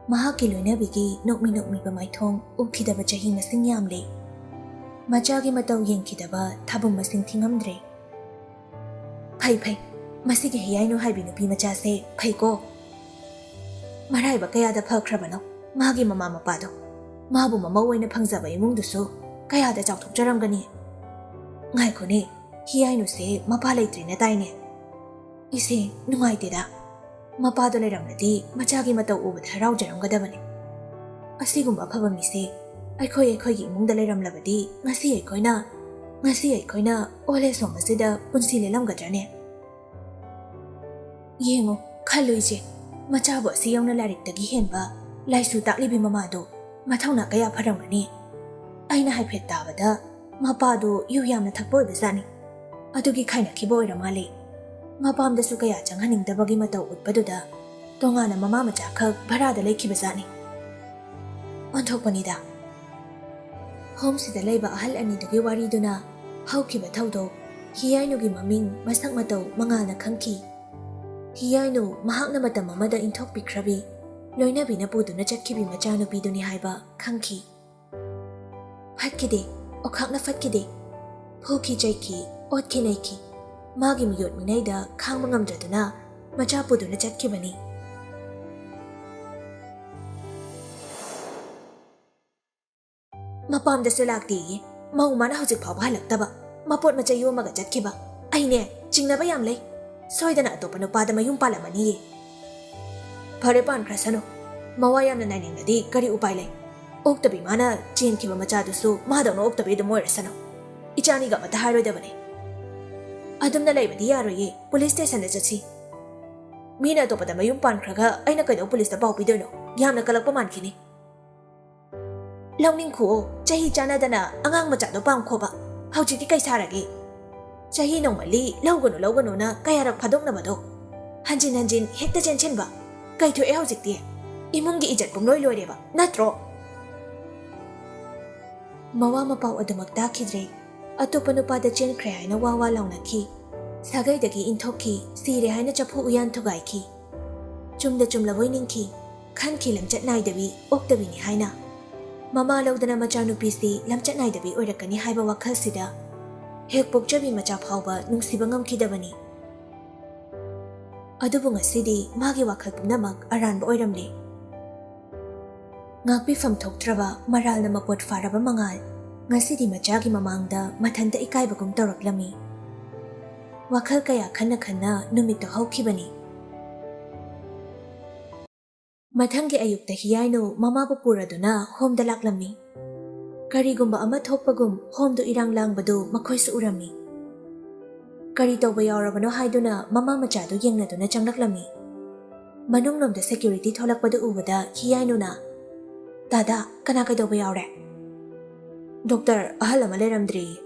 ꯃꯍꯥꯛꯀꯤ ꯂꯣꯏꯅꯕꯤꯒꯤ ꯅꯣꯛꯃꯤ ꯅꯣꯛꯃꯤꯕ ꯃꯥꯏꯊꯣꯡ ꯎꯈꯤꯗꯕ ꯆꯍꯤ ꯃꯁꯤꯡ ꯌꯥꯝꯂꯦ꯫ ꯃꯆꯥꯒꯤ ꯃꯇꯧ ꯌꯦꯡꯈꯤꯗꯕ ꯊꯥꯕꯨꯡ ꯃꯁꯤꯡ ꯊꯤꯉꯝꯗ꯭ꯔꯦ꯫ ꯐꯩ, ꯐꯩ꯫ ꯃꯁꯤꯒꯤ ꯍꯤꯌꯥꯏꯅꯨ ꯍꯥꯏꯕꯤ ꯅꯨꯄꯤ ꯃꯆꯥꯁꯦ ꯐꯩꯀꯣ꯫ ꯃꯔꯥꯏꯕꯛ ꯀꯌꯥꯗ ꯐꯈ꯭ꯔꯕꯅꯣ ꯃꯥꯒꯤ ꯃꯃꯥ ꯃꯄꯥꯗꯣ꯫ ꯃꯥꯕꯨ ꯃꯃꯧ ꯑꯣꯏꯅ ꯐꯪꯖꯕ ꯏꯃꯨꯡꯗꯨꯁꯨ ꯀꯌꯥꯗ ꯆꯥꯎꯊꯣꯛꯆꯔꯝꯒꯅꯤ꯫ ꯉꯥꯏꯈꯣꯅꯦ, ꯍꯤꯌꯥꯏꯅꯨꯁꯦ ꯃꯄꯥ ꯂꯩꯇ꯭ꯔꯦꯅ ꯇꯥꯏꯅꯦ꯫ ꯏꯁꯦ, ꯅꯨꯡꯉꯥꯏꯇꯦꯗ꯫ ꯃꯄꯥꯗꯣ ꯂꯩꯔꯝꯂꯗꯤ ꯃꯆꯥꯒꯤ ꯃꯇꯧ ꯎꯕꯗ ꯍꯔꯥꯎꯖꯔꯝꯒꯗꯕꯅꯤ꯫ ꯑꯁꯤꯒꯨꯝꯕ ꯑꯐꯕ ꯃꯤꯁꯦ ꯑꯩꯈꯣꯏ ꯑꯩꯈꯣꯏꯒꯤ ꯏꯃꯨꯡꯗ ꯂꯩꯔꯝꯂꯕꯗꯤ ꯉꯁꯤ ꯑꯩꯈꯣꯏꯅ, ꯉꯁꯤ ꯑꯩꯈꯣꯏꯅ old age home ꯑꯁꯤꯗ ꯄꯨꯟꯁꯤ ꯂꯦꯜꯂꯝꯒꯗ꯭ꯔꯅꯦ? ꯌꯦꯡꯉꯨ, ꯈꯜꯂꯨ ꯏꯆꯦ, ꯃꯆꯥꯕꯨ ꯑꯁꯤ ꯌꯧꯅ ꯂꯥꯏꯔꯤꯛꯇꯒꯤ ꯍꯦꯟꯕ ꯂꯥꯏꯁꯨ ꯇꯥꯛꯂꯤꯕꯤ ꯃꯃꯥꯗꯣ ꯃꯊꯧꯅꯥ ꯀꯌꯥ ꯐꯔꯝꯒꯅꯤ꯫ ꯑꯩꯅ ꯍꯥꯏꯐꯦꯠ ꯇꯥꯕꯗ ꯃꯄꯥꯗꯣ ꯌꯨ ꯌꯥꯝꯅ ꯊꯛꯄ ꯑꯣꯏꯕꯖꯥꯠꯅꯤ꯫ ꯑꯗꯨꯒꯤ ꯈꯥꯏꯅꯈꯤꯕ ꯑꯣꯏꯔ ꯃꯥꯜꯂꯦ꯫ ꯃꯄꯥꯝꯗꯁꯨ ꯀꯌꯥ ꯆꯪꯍꯟꯅꯤꯡꯗꯕꯒꯤ ꯃꯇꯧ ꯎꯠꯄꯗꯨꯗ ꯇꯣꯉꯥꯟꯅ ꯃꯃꯥ ꯃꯆꯥꯈꯛ ꯚꯔꯥꯗ ꯂꯩꯈꯤꯕꯖꯥꯠꯅꯤ꯫ ꯑꯣꯟꯊꯣꯛꯄꯅꯤꯗ꯫ Homeꯁꯤꯗ ꯂꯩꯕ ꯑꯍꯜ ꯑꯅꯤꯗꯨꯒꯤ ꯋꯥꯔꯤꯗꯨꯅ ꯍꯧꯈꯤꯕ ꯊꯧꯗꯣꯛ, ꯍꯤꯌꯥꯏꯅꯨꯒꯤ ꯃꯃꯤꯡ, ꯃꯁꯛ ꯃꯇꯧ ꯃꯉꯥꯜꯅ ꯈꯪꯈꯤ꯫ ꯍꯤꯌꯥꯏꯅꯨ ꯃꯍꯥꯛꯅ ꯃꯇꯝ ꯑꯃꯗ ꯏꯟꯊꯣꯛꯄꯤꯈ꯭ꯔꯕꯤ, ꯂꯣꯏꯅꯕꯤꯅ ꯄꯨꯗꯨꯅ ꯆꯠꯈꯤꯕꯤ ꯃꯆꯥꯅꯨꯄꯤꯗꯨꯅꯤ ꯍꯥꯏꯕ ꯈꯪꯈꯤ꯫ ꯐꯠꯈꯤꯗꯦ, ꯑꯣꯈꯥꯛꯅ ꯐꯠꯈꯤꯗꯦ꯫ ꯐꯨꯈꯤ ꯆꯩꯈꯤ, ꯑꯣꯠꯈꯤ ꯅꯩꯈꯤ꯫ ꯃꯥꯒꯤ ꯃꯤꯑꯣꯠ ꯃꯤꯅꯩꯗ ꯈꯥꯡꯕ ꯉꯝꯗ꯭ꯔꯗꯨꯅ ꯃꯆꯥ ꯄꯨꯗꯨꯅ ꯆꯠꯈꯤꯕꯅꯤ꯫ ꯃꯄꯥꯝꯗꯁꯨ ꯂꯥꯛꯇꯦꯌꯦ꯫ ꯃꯧ ꯃꯥꯅ ꯍꯧꯖꯤꯛ ꯐꯥꯎꯕ ꯍꯜꯂꯛꯇꯕ꯫ ꯃꯄꯣꯠ ꯃꯆꯩ ꯌꯣꯝꯃꯒ ꯆꯠꯈꯤꯕ꯫ ꯑꯩꯅꯦ, ꯆꯤꯡꯅꯕ ꯌꯥꯝ ꯂꯩ꯫ ꯁꯣꯏꯗꯅ ꯑꯇꯣꯞꯄ ꯅꯨꯄꯥꯗ ꯃꯌꯨꯝ ꯄꯥꯜꯂꯝꯃꯅꯤꯌꯦ꯫ ꯐꯔꯦ, ꯄꯥꯟꯈ꯭ꯔꯁꯅꯨ꯫ ꯃꯋꯥ ꯌꯥꯝꯅ ꯅꯥꯏꯅꯤꯡꯂꯗꯤ ꯀꯔꯤ ꯎꯄꯥꯏ ꯂꯩ? ꯑꯣꯛꯇꯕꯤ ꯃꯥꯅ ꯆꯦꯟꯈꯤꯕ ꯃꯆꯥꯗꯨꯁꯨ ꯃꯥꯗꯧꯅ ꯑꯣꯛꯇꯕꯤ ꯑꯗꯨꯝ ꯑꯣꯏꯔꯁꯅꯨ꯫ ꯏꯆꯥꯅꯤꯒ ꯑꯃꯠꯇ ꯍꯥꯏꯔꯣꯏꯗꯕꯅꯤ꯫ ꯑꯗꯨꯝꯅ ꯂꯩꯕꯗꯤ ꯌꯥꯔꯣꯏꯌꯦ꯫ Police stationꯗ ꯆꯠꯁꯤ꯫ ꯃꯤꯅ ꯑꯇꯣꯞꯄꯗ ꯃꯌꯨꯝ ꯄꯥꯟꯈ꯭ꯔꯒ ꯑꯩꯅ ꯀꯩꯗꯧ ꯄꯨꯂꯤꯁꯇ ꯄꯥꯎ ꯄꯤꯗꯣꯏꯅꯣ? ꯌꯥꯝꯅ ꯀꯜꯂꯛꯄ ꯃꯥꯟꯈꯤꯅꯤ꯫ ꯂꯧꯅꯤꯡꯈꯨꯑꯣ, ꯆꯍꯤ ꯆꯥꯟꯅꯗꯅ ꯑꯉꯥꯡ ꯃꯆꯥꯗꯣ ꯄꯥꯝꯈꯣꯕ꯫ ꯍꯧꯖꯤꯛꯇꯤ ꯀꯩ ꯁꯥꯔꯒꯦ? ꯆꯍꯤ ꯅꯧꯃꯜꯂꯤ, ꯂꯧꯒꯅꯨ ꯂꯧꯒꯅꯨꯅ ꯀꯌꯥꯔꯛ ꯐꯥꯗꯣꯛꯅꯕꯗꯣ? ꯍꯟꯖꯤꯟ ꯍꯟꯖꯤꯟ ꯍꯦꯛꯇ ꯆꯦꯟꯁꯤꯟꯕ꯫ ꯀꯩ ꯊꯣꯛꯑꯦ ꯍꯧꯖꯤꯛꯇꯤ? ꯏꯃꯨꯡꯒꯤ ꯏꯖꯠ ꯄꯨꯝꯂꯣꯏ ꯂꯣꯏꯔꯦꯕ, ꯅꯠꯇ꯭ꯔꯣ? ꯃꯋꯥ ꯃꯄꯥꯎ ꯑꯗꯨꯃꯛ ꯇꯥꯈꯤꯗ꯭ꯔꯦ꯫ ꯑꯇꯣꯞꯄ ꯅꯨꯄꯥꯗ ꯆꯦꯟꯈ꯭ꯔꯦ ꯍꯥꯏꯅ ꯋꯥ ꯋꯥ ꯂꯥꯎꯅꯈꯤ꯫ ꯁꯥꯒꯩꯗꯒꯤ ꯏꯟꯊꯣꯛꯈꯤ, ꯁꯤꯔꯦ ꯍꯥꯏꯅ ꯆꯐꯨ ꯎꯌꯥꯟ ꯊꯨꯒꯥꯏꯈꯤ꯫ ꯆꯨꯝꯗ ꯆꯨꯝꯂꯕꯣꯏ ꯅꯤꯡꯈꯤ, ꯈꯟꯈꯤ ꯂꯝꯆꯠ ꯅꯥꯏꯗꯕꯤ, ꯑꯣꯛꯇꯕꯤꯅꯤ ꯍꯥꯏꯅ꯫ ꯃꯃꯥ ꯂꯧꯗꯅ ꯃꯆꯥꯅꯨꯄꯤꯁꯤ ꯂꯝꯆꯠ ꯅꯥꯏꯗꯕꯤ ꯑꯣꯏꯔꯛꯀꯅꯤ ꯍꯥꯏꯕ ꯋꯥꯈꯜꯁꯤꯗ ꯍꯦꯛ ꯄꯣꯛꯆꯕꯤ ꯃꯆꯥ ꯐꯥꯎꯕ ꯅꯨꯡꯁꯤꯕ ꯉꯝꯈꯤꯗꯕꯅꯤ꯫ ꯑꯗꯨꯕꯨ ꯉꯁꯤꯗꯤ ꯃꯥꯒꯤ ꯋꯥꯈꯜ ꯄꯨꯝꯅꯃꯛ ꯑꯔꯥꯟꯕ ꯑꯣꯏꯔꯝꯂꯦ꯫ ꯉꯥꯛꯄꯤꯐꯝ ꯊꯣꯛꯇ꯭ꯔꯕ ꯃꯔꯥꯜꯅ ꯃꯄꯣꯠ ꯐꯥꯔꯕ ꯃꯉꯥꯜ ꯉꯁꯤꯗꯤ ꯃꯆꯥꯒꯤ ꯃꯃꯥꯡꯗ ꯃꯊꯟꯇ ꯏꯀꯥꯏꯕꯒꯨꯝ ꯇꯧꯔꯛꯂꯝꯃꯤ꯫ ꯋꯥꯈꯜ ꯀꯌꯥ ꯈꯟꯅ ꯈꯟꯅ ꯅꯨꯃꯤꯠꯇꯣ ꯍꯧꯈꯤꯕꯅꯤ꯫ ꯃꯊꯪꯒꯤ ꯑꯌꯨꯛꯇ ꯍꯤꯌꯥꯏꯅꯨ ꯃꯃꯥꯕꯨ ꯄꯨꯔꯗꯨꯅ ꯍꯣꯝꯗ ꯂꯥꯛꯂꯝꯃꯤ꯫ ꯀꯔꯤꯒꯨꯝꯕ ꯑꯃ ꯊꯣꯛꯄꯒꯨꯝ ꯍꯣꯝꯗꯨ ꯏꯔꯥꯡ ꯂꯥꯡꯕꯗꯨ ꯃꯈꯣꯏꯁꯨ ꯎꯔꯝꯃꯤ꯫ ꯀꯔꯤ ꯇꯧꯕ ꯌꯥꯎꯔꯕꯅꯣ ꯍꯥꯏꯗꯨꯅ ꯃꯃꯥ ꯃꯆꯥꯗꯨ ꯌꯦꯡꯅꯗꯨꯅ ꯆꯪꯂꯛꯂꯝꯃꯤ꯫ ꯃꯅꯨꯡꯂꯣꯝꯗ ꯁꯦꯀ꯭ꯌꯨꯔꯤꯇꯤ ꯊꯣꯛꯂꯛꯄꯗꯨ ꯎꯕꯗ ꯍꯤꯌꯥꯏꯅꯨꯅ, "ꯗꯥꯗꯥ, ꯀꯅꯥ ꯀꯩꯗꯧꯕ ꯌꯥꯎꯔꯦ?" "ꯗꯣꯛꯇꯔ, ꯑꯍꯜ ꯑꯃ ꯂꯩꯔꯝꯗ꯭ꯔꯦꯌꯦ꯫"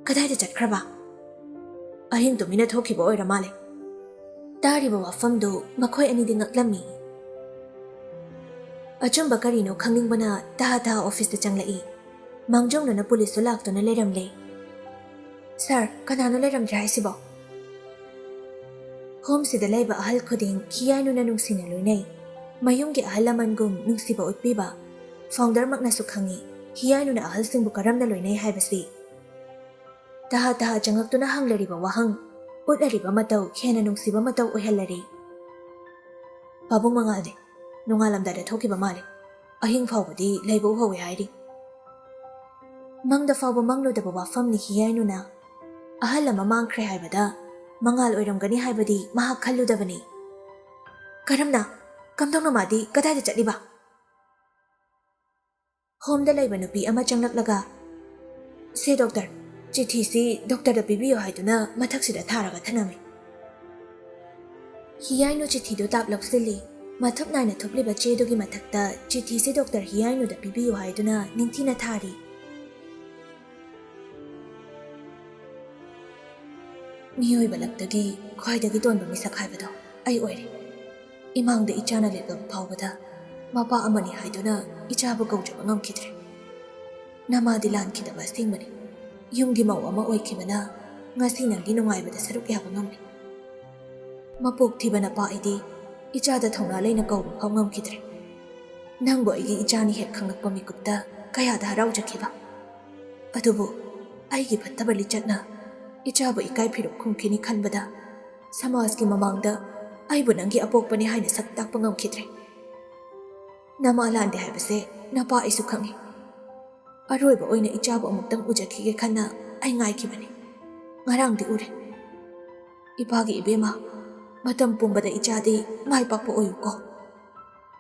"ꯀꯗꯥꯏꯗ ꯆꯠꯈ꯭ꯔꯕ?" "ꯑꯍꯤꯡ ꯇꯨꯃꯤꯟꯅ ꯊꯣꯛꯈꯤꯕ ꯑꯣꯏꯔ ꯃꯥꯜꯂꯦ꯫" ꯇꯥꯔꯤꯕ ꯋꯥꯐꯝꯗꯨ ꯃꯈꯣꯏ ꯑꯅꯤꯗꯤ ꯉꯛꯂꯝꯃꯤ꯫ ꯑꯆꯨꯝꯕ ꯀꯔꯤꯅꯣ ꯈꯪꯅꯤꯡꯕꯅ ꯇꯍꯥ ꯇꯍꯥ ꯑꯣꯐꯤꯁꯇ ꯆꯪꯂꯛꯏ꯫ ꯃꯥꯡꯖꯧꯅꯅ ꯄꯨꯂꯤꯁꯁꯨ ꯂꯥꯛꯇꯨꯅ ꯂꯩꯔꯝꯂꯦ꯫ "ꯁꯥꯔ, ꯀꯅꯥꯅꯣ ꯂꯩꯔꯝꯗ꯭ꯔꯦ ꯍꯥꯏꯁꯤꯕꯣ?" ꯍꯣꯝꯁꯤꯗ ꯂꯩꯕ ꯑꯍꯜ ꯈꯨꯗꯤꯡ ꯈꯤꯌꯥꯏꯅꯨꯅ ꯅꯨꯡꯁꯤꯅ ꯂꯣꯏꯅꯩ꯫ ꯃꯌꯨꯝꯒꯤ ꯑꯍꯜ ꯂꯃꯟꯒꯨꯝ ꯅꯨꯡꯁꯤꯕ ꯎꯠꯄꯤꯕ꯫ ꯐꯥꯎꯟꯗꯔꯃꯛꯅꯁꯨ ꯈꯪꯏ, ꯈꯤꯌꯥꯏꯅꯨꯅ ꯑꯍꯜꯁꯤꯡꯕꯨ ꯀꯔꯝꯅ ꯂꯣꯏꯅꯩ ꯍꯥꯏꯕꯁꯤ꯫ ꯇꯍꯥ ꯇꯍꯥ ꯆꯪꯉꯛꯇꯨꯅ ꯍꯪꯂꯔꯤꯕ ꯋꯥꯍꯪ, ꯎꯠꯂꯔꯤꯕ ꯃꯇꯧ ꯍꯦꯟꯅ ꯅꯨꯡꯁꯤꯕ ꯃꯇꯧ ꯑꯣꯏꯍꯜꯂꯔꯤ꯫ "ꯄꯥꯕꯨꯡ ꯃꯉꯥꯜꯅꯦ, ꯅꯣꯡꯉꯥꯜꯂꯝꯗꯥꯏꯗ ꯊꯣꯛꯈꯤꯕ ꯃꯥꯜꯂꯦ꯫ ꯑꯍꯤꯡ ꯐꯥꯎꯕꯗꯤ ꯂꯩꯕ ꯎꯍꯧꯋꯦ ꯍꯥꯏꯔꯤ꯫" ꯃꯪꯗ ꯐꯥꯎꯕ ꯃꯪꯂꯨꯗꯕ ꯋꯥꯐꯝꯅꯤ ꯍꯤꯌꯥꯏꯅꯨꯅ꯫ ꯑꯍꯜ ꯑꯃ ꯃꯥꯡꯈ꯭ꯔꯦ ꯍꯥꯏꯕꯗ ꯃꯉꯥꯜ ꯑꯣꯏꯔꯝꯒꯅꯤ ꯍꯥꯏꯕꯗꯤ ꯃꯍꯥꯛ ꯈꯜꯂꯨꯗꯕꯅꯤ꯫ "ꯀꯔꯝꯅ? ꯀꯝꯗꯧꯅ ꯃꯥꯗꯤ ꯀꯗꯥꯏꯗ ꯆꯠꯂꯤꯕ?" ꯍꯣꯝꯗ ꯂꯩꯕ ꯅꯨꯄꯤ ꯑꯃ ꯆꯪꯂꯛꯂꯒ, "ꯁꯦ ꯗꯣꯛꯇꯔ, ꯆꯤꯊꯤꯁꯤ ꯗꯣꯛꯇꯔꯗ ꯄꯤꯕꯤꯌꯨ ꯍꯥꯏꯗꯨꯅ ꯃꯊꯛꯁꯤꯗ ꯊꯥꯔꯒ ꯊꯅꯝꯃꯤ꯫" ꯍꯤꯌꯥꯏꯅꯨ ꯆꯤꯊꯤꯗꯨ ꯇꯥꯞ ꯂꯧꯁꯤꯜꯂꯤ꯫ ꯃꯊꯨꯞ ꯅꯥꯏꯅ ꯊꯨꯞꯂꯤꯕ ꯆꯦꯗꯨꯒꯤ ꯃꯊꯛꯇ ꯆꯤꯊꯤꯁꯤ ꯗꯣꯛꯇꯔ ꯍꯤꯌꯥꯏꯅꯨꯗ ꯄꯤꯕꯤꯌꯨ ꯍꯥꯏꯗꯨꯅ ꯅꯤꯡꯊꯤꯅ ꯊꯥꯔꯤ꯫ ꯃꯤꯑꯣꯏꯕ ꯂꯛꯇꯒꯤ ꯈ꯭ꯋꯥꯏꯗꯒꯤ ꯇꯣꯟꯕ ꯃꯤꯁꯛ ꯍꯥꯏꯕꯗꯣ ꯑꯩ ꯑꯣꯏꯔꯦ꯫ ꯏꯃꯥꯡꯗ ꯏꯆꯥꯅ ꯂꯦꯞꯂꯛꯄ ꯐꯥꯎꯕꯗ ꯃꯄꯥ ꯑꯃꯅꯤ ꯍꯥꯏꯗꯨꯅ ꯏꯆꯥꯕꯨ ꯀꯧꯖꯕ ꯉꯝꯈꯤꯗ꯭ꯔꯦ꯫ ꯅꯃꯥꯗꯤ ꯂꯥꯟꯈꯤꯗꯕ ꯑꯁꯦꯡꯕꯅꯤ꯫ ꯌꯨꯝꯒꯤ ꯃꯧ ꯑꯃ ꯑꯣꯏꯈꯤꯕꯅ ꯉꯁꯤ ꯅꯪꯒꯤ ꯅꯨꯡꯉꯥꯏꯕꯗ ꯁꯔꯨꯛ ꯌꯥꯕ ꯉꯝꯃꯤ꯫ ꯃꯄꯣꯛ ꯊꯤꯕ ꯅꯄꯥ ꯑꯩꯗꯤ ꯏꯆꯥꯗ ꯊꯧꯅꯥ ꯂꯩꯅ ꯀꯧꯕ ꯐꯥꯎ ꯉꯝꯈꯤꯗ꯭ꯔꯦ꯫ ꯅꯪꯕꯨ ꯑꯩꯒꯤ ꯏꯆꯥꯅꯤ ꯍꯦꯛ ꯈꯪꯂꯛꯄ ꯃꯤꯀꯨꯞꯇ ꯀꯌꯥꯗ ꯍꯔꯥꯎꯖꯈꯤꯕ꯫ ꯑꯗꯨꯕꯨ ꯑꯩꯒꯤ ꯐꯠꯇꯕ ꯂꯤꯆꯠꯅ ꯏꯆꯥꯕꯨ ꯏꯀꯥꯏ ꯐꯤꯔꯨꯛ ꯈꯨꯝꯈꯤꯅꯤ ꯈꯟꯕꯗ ꯁꯃꯥꯖꯀꯤ ꯃꯃꯥꯡꯗ ꯑꯩꯕꯨ ꯅꯪꯒꯤ ꯑꯄꯣꯛꯄꯅꯤ ꯍꯥꯏꯅ ꯁꯛ ꯇꯥꯛꯄ ꯉꯝꯈꯤꯗ꯭ꯔꯦ꯫ ꯅꯃꯥ ꯂꯥꯟꯗꯦ ꯍꯥꯏꯕꯁꯦ ꯅꯄꯥ ꯑꯩꯁꯨ ꯈꯪꯏ꯫ ꯑꯔꯣꯏꯕ ꯑꯣꯏꯅ ꯏꯆꯥꯕꯨ ꯑꯃꯨꯛꯇꯪ ꯎꯖꯈꯤꯒꯦ ꯈꯟꯅ ꯑꯩ ꯉꯥꯏꯈꯤꯕꯅꯤ꯫ ꯉꯔꯥꯡꯗꯤ ꯎꯔꯦ꯫ ꯏꯄꯥꯒꯤ ꯏꯕꯦꯝꯃ, ꯃꯇꯝ ꯄꯨꯝꯕꯗ ꯏꯆꯥꯗꯤ ꯃꯥꯏ ꯄꯥꯛꯄ ꯑꯣꯏꯌꯨꯀꯣ꯫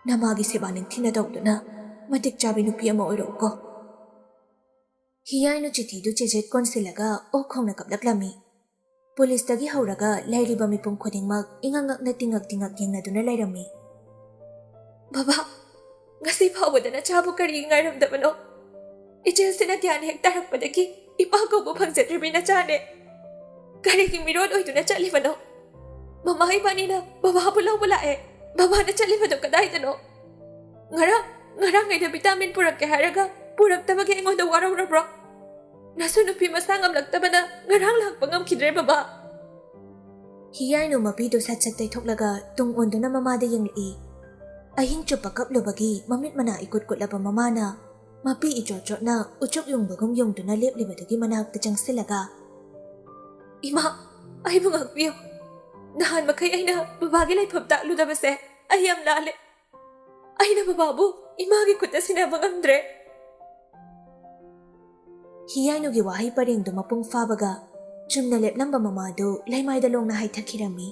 ꯅꯃꯥꯒꯤ ꯁꯦꯕꯥ ꯅꯤꯡꯊꯤꯅ ꯇꯧꯗꯨꯅ ꯃꯇꯤꯛ ꯆꯥꯕꯤ ꯅꯨꯄꯤ ꯑꯃ ꯑꯣꯏꯔꯛꯎꯀꯣ꯫ ꯍꯤꯌꯥꯏꯅꯨ ꯆꯤꯊꯤꯗꯨ ꯆꯦꯖꯦꯠ ꯀꯣꯟꯁꯤꯜꯂꯒ ꯑꯣꯛ ꯈꯣꯡꯅ ꯀꯞꯂꯛꯂꯝꯃꯤ꯫ ꯄꯨꯂꯤꯁꯇꯒꯤ ꯍꯧꯔꯒ ꯂꯩꯔꯤꯕ ꯃꯤꯄꯨꯝ ꯈꯨꯗꯤꯡꯃꯛ ꯏꯉꯛ ꯉꯛꯅ ꯇꯤꯉꯛ ꯇꯤꯉꯛ ꯌꯦꯡꯅꯗꯨꯅ ꯂꯩꯔꯝꯃꯤ꯫ "ꯕꯕꯥ, ꯉꯁꯤ ꯐꯥꯎꯕꯗ ꯅꯆꯥꯕꯨ ꯀꯔꯤꯒꯤ ꯉꯥꯏꯔꯝꯗꯕꯅꯣ? ꯏꯆꯦꯜꯁꯤꯅ ꯒ꯭ꯌꯥꯟ ꯍꯦꯛ ꯇꯥꯔꯛꯄꯗꯒꯤ ꯏꯄꯥ ꯀꯧꯕ ꯐꯪꯖꯗ꯭ꯔꯤꯕꯤ ꯅꯆꯥꯅꯦ꯫ ꯀꯔꯤꯒꯤ ꯃꯤꯔꯣꯜ ꯑꯣꯏꯗꯨꯅ ꯆꯠꯂꯤꯕꯅꯣ? ꯃꯃꯥ ꯏꯕꯥꯅꯤꯅ ꯕꯕꯥꯕꯨ ꯂꯧꯕ ꯂꯥꯛꯑꯦ꯫ ꯕꯕꯥꯅ ꯆꯠꯂꯤꯕꯗꯣ ꯀꯗꯥꯏꯗꯅꯣ? ꯉꯔꯥꯡ, ꯉꯔꯥꯡ ꯑꯩꯅ ꯚꯤꯇꯥꯃꯤꯟ ꯄꯨꯔꯛꯀꯦ ꯍꯥꯏꯔꯒ ꯄꯨꯔꯛꯇꯕꯒꯤ ꯑꯩꯉꯣꯟꯗ ꯋꯥꯔꯧꯔꯕ꯭ꯔꯣ? ꯅꯁꯨ ꯅꯨꯄꯤ ꯃꯁꯥ ꯉꯝꯂꯛꯇꯕꯅ ꯉꯔꯥꯡ ꯂꯥꯛꯄ ꯉꯝꯈꯤꯗ꯭ꯔꯦ, ꯕꯕꯥ꯫" ꯍꯤꯌꯥꯏꯅꯨ ꯃꯄꯤꯗꯨ ꯁꯠ ꯁꯠ ꯇꯩꯊꯣꯛꯂꯒ ꯇꯨꯡ ꯑꯣꯟꯗꯨꯅ ꯃꯃꯥꯗ ꯌꯦꯡꯂꯛꯏ꯫ ꯑꯍꯤꯡ ꯆꯨꯞꯄ ꯀꯞꯂꯨꯕꯒꯤ ꯃꯃꯤꯠ ꯃꯅꯥ ꯏꯀꯨꯠ ꯀꯨꯠꯂꯕ ꯃꯃꯥꯅ ꯃꯄꯤ ꯏꯆꯣꯠ ꯆꯣꯠꯅ ꯎꯆꯨꯛ ꯌꯨꯡꯕꯒꯨꯝ ꯌꯨꯡꯗꯨꯅ ꯂꯦꯞꯂꯤꯕꯗꯨꯒꯤ ꯃꯅꯥꯛꯇ ꯆꯪꯁꯤꯜꯂꯒ, "ꯏꯃꯥ, ꯑꯩꯕꯨ ꯉꯥꯛꯄꯤꯌꯨ꯫ ꯅꯍꯥꯟ ꯃꯈꯩ ꯑꯩꯅ ꯕꯕꯥꯒꯤ ꯂꯩꯐꯝ ꯇꯥꯛꯂꯨꯗꯕꯁꯦ ꯑꯩ ꯌꯥꯝ ꯂꯥꯜꯂꯦ꯫ ꯑꯩꯅ ꯕꯕꯥꯕꯨ ꯏꯃꯥꯒꯤ ꯈꯨꯠꯇ ꯁꯤꯟꯅꯕ ꯉꯝꯗ꯭ꯔꯦ꯫" ꯍꯤꯌꯥꯏꯅꯨꯒꯤ ꯋꯥꯍꯩ ꯄꯔꯦꯡꯗꯨ ꯃꯄꯨꯡ ꯐꯥꯕꯒ ꯆꯨꯝꯅ ꯂꯦꯞꯂꯝꯕ ꯃꯃꯥꯗꯨ ꯂꯩꯃꯥꯏꯗ ꯂꯣꯡꯅ ꯍꯥꯏꯊꯈꯤꯔꯝꯃꯤ꯫